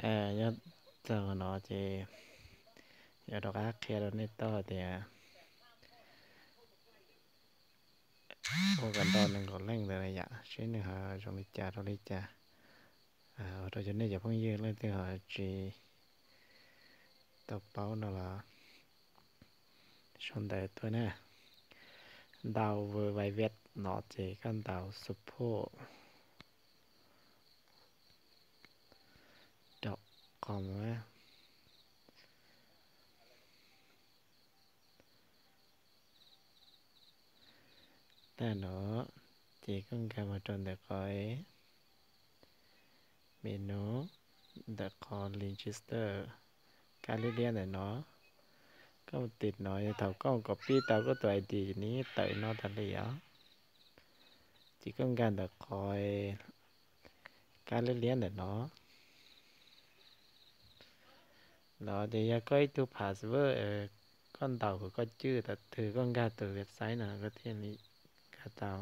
Nyob txog no ces yuav rov qab qhia rau nej tau tias ua kom ntau nees nkaum leej ntawd yam seb nws ho zoo li cas rau li cas. Ua rau cov nej cov phooj ywg leej twg ho tsis tau paub no los sau ntawv tuaj na. Ntaus World Wide Web no ces koj ntaus support dot com na. Tag no ces koj nkag mus rau ntawm qhov menu, ntawm qhov register, kab liab liab ntawm no. Koj mus tim no yog thaum koj mus copy tau koj tus I D nws tawm no tas li os. Ces koj nkag ntawm qhov kab liab liab ntawm no los ces yog koj ib tug password, koj ntaus kom koj cwj thaum twg koj nkag tus website no koj thiaj li nkag tau.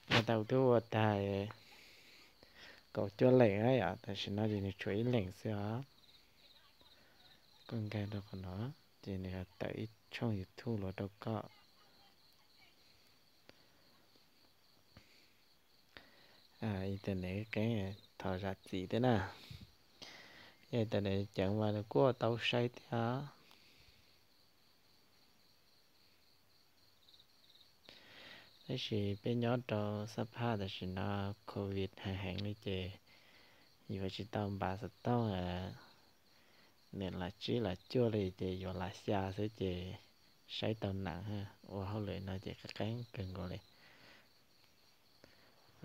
Nyob tau twb ua tag kaum cuaj leeg yom, tam sim no ces nws tshuav ib leeg xwb os. Koj nkag rau qhov no ces nws tawm ib tshooj YouTube los rau koj. Internet qeeb, thov zam txim thiab na. Yog internet ceev mas nws kuj tau saib thiab. Tab sis peb nyob rau sab phaj tam sim no covid heev heev li ces yuav tsis tau npam xov tooj, nws lam tsib lam cuaj li ces yuav lam xya xwb ces saib tau neeb, ua hauj lwm no ces qeeb qeeb kawg nkaus li.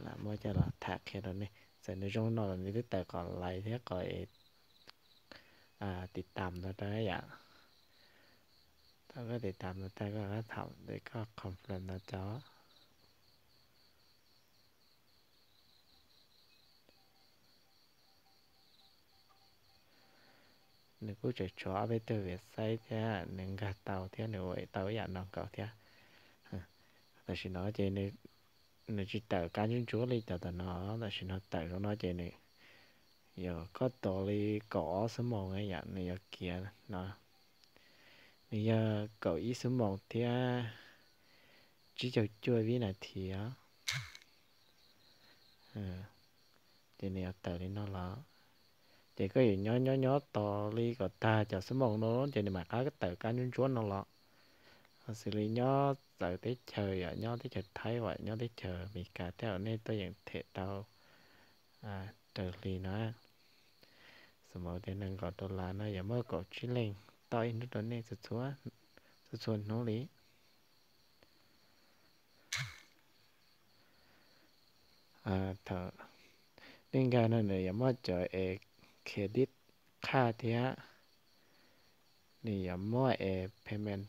Lam muab coj los tham qhia rau nej, txawm nws zoo no los nws twb tawm qhov like thiab qhov tiv tam no rau yom. Thaum koj tiv tam no tag koj rov qab thaum ntawd koj confirm no cov nws kuj tseem tshuav ob peb tug website thiab nws nkag tau thiab nws ua tau ib yam no nkaus thiab. Tam sim no ces nws tsis tawm kab ntsuab ntsuab li cov tam no, tam sim no tawm zoo no ces nws yog koj tos li kaum ob xuab moos yom nws yuav kiav no. Nws yog kaum ib xuab moos thiab tsib caug cuaj vib nas this os. Ces nws yuav tawm li no los, ces koj yuav nyob nyob nyob tos li kom tag cov xuab moos no ces nws mam rov qab tawm kab ntsuab ntsuab no los. Ho xws li nyob txawv teb chaws yom, nyob teb chaws Thaib uas nyob teb chaws Amelikas thiab nej tuaj yeem them tau raws li no. Xws li tias nees nkaum dollar no yuav muaj kaum tsib leej tau ib hnub rau nej txhua txhua hnub li. Thaum nej nkag no nws yuav muaj cov e credit card thiab nws yuav muaj e payment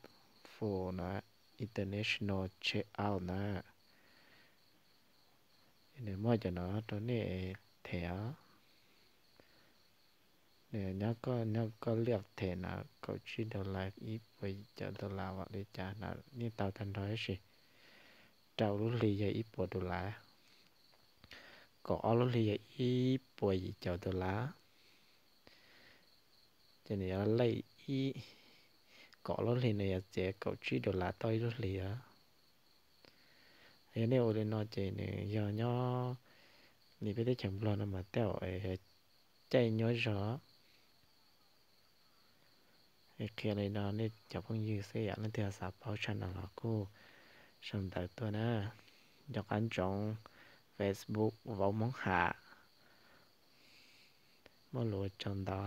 for no, international checkout na. Nws muaj cov no rau nej them os. Nws nyob koj nyob koj liaj them no kaum tsib dollar ib puas yim caum dollar vam li cas no yeej tau tag nrho tab sis rau lub hli yog ib puas dollar, kaum ob lub hli yog ib puas yim caum dollar. Ces nws yuav lej ib, kaum lub hli nws yuav txiav kaum tsib dollar tau ib lub hli os. Yog nej ua li no ces nws yog nyob li peb teb chaws Nplog no mas tej zaum yog caij nyuaj zog. Qhia li no nej cov phooj ywg xwb yom, leej twg xav paub tshaj no los kuj sau ntawv tuaj na. Nco qab ntsoov Facebook Vauv Hmoob Ham. Muaj lus ua tsaug ntau.